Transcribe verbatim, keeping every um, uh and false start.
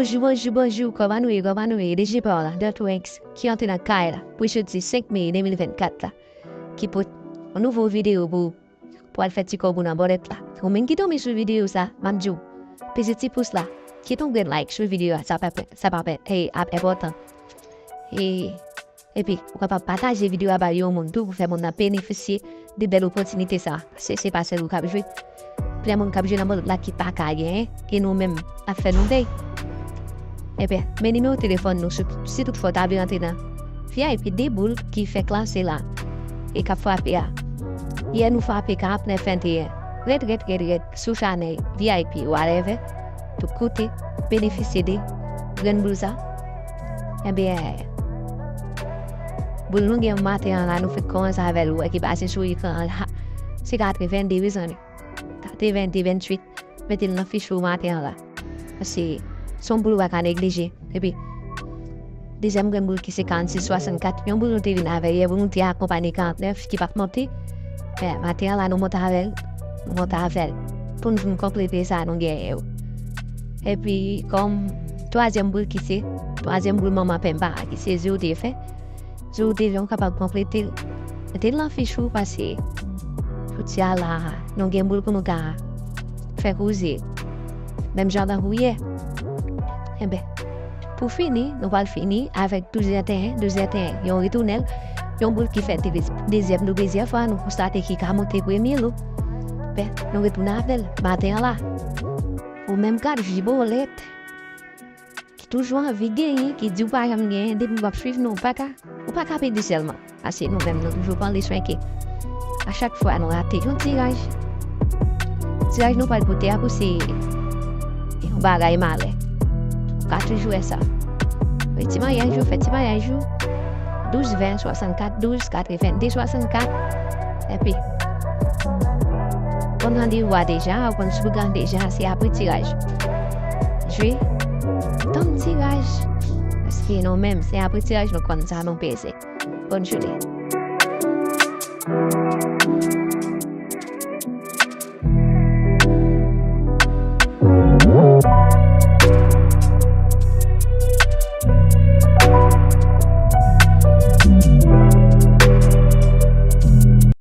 Bonjou, bonjou, bonjou. Kòman nou ye, kòman nou ye? D J pa w la, Dot Ranks, ki antre nan kay la pou jodi senk me de mil vennkat la, ki pote yon nouvo videyo pou, pou al fè ti kòb ou nan bòlèt la. Ou menm ki tonbe sou videyo sa, m ap di w, peze ti pous la, kite yon grenn like sou videyo a, sa pa, sa pa, e, ap enpòtan. E Epi, ou kapab pataje videyo a bay yon moun tou pou fè moun nan benefisye de bèl opòtinite sa a. Paske se pa sèl ou k ap jwe. Plè moun k ap jwe nan bòlèt la ki pa ka genyen, e nou menm ap fè nou pèy. Ebyen, men nimewo telefòn nou si, si toutfwa w ta vle antre nan V I P de boul ki fèk lanse la e k ap frape a. Yè nou frape karant nèf venteyen. Rèd, rèd, rèd, rèd, sou chanèl V I P, whatever, pou koute benefisye de grenn boul sa. Ebyen, boul nou gen maten an la, nou fèk kòmanse avè l, ou wè ki pase sou ekran an la. Se katrevenn de, mezanmi. Katrevenn de, venntuit, mete l nan fich ou maten an la. Paske se yon boul ou pa ka neglije. Epi, dezyèm grenn boul ki se karannsis swasannkat, yon boul nou te vin avè yè, pou nou te akonpanye karantnèf ki pa t monte. Men, maten an la, nou monte avè l, nou monte avè l. Pou nou vin konplete sa nou genyen yo. Epi, kòm twazyèm boul ki se, twazyèm boul manman penba, ki se zewo de ven, Jou te vle w kapab konplete l. Mete l nan fich ou, paske jodi a la, nou gen boul pou nou ka fè koze. Menm jan tankou yè. Enben, pou fini, nou pral fini avèk douz venteyen, douz venteyen, yon retounèl, yon boul ki fè de-, dezyèm, nou plizyè fwa, nou konstate ki ka monte premye lo. Ben, nou retounen avè l, maten an la. Ou menm k ap jwe bòlèt, ki toujou anvi genyen, ki di w pa janm genyen, depi w ap swiv nou, ou pa ka, ou pa ka pèdi sèlman. Paske nou menm, nou toujou pran leson ke a chak fwa nou rate yon tiraj, tiraj nou pral pote a pou se yon bagay malè. Ou ka toujou wè sa. Fè ti maryaj ou, fè ti maryaj ou. Douz ven swasannkat, douz katrevenn de swasannkat. Epi, konn randevou a deja, ou konn slogan deja, se apre tiraj. Jwe, tann tiraj. Paske nou menm, se apre tiraj nou konn sa nou peze. Bòn jounen.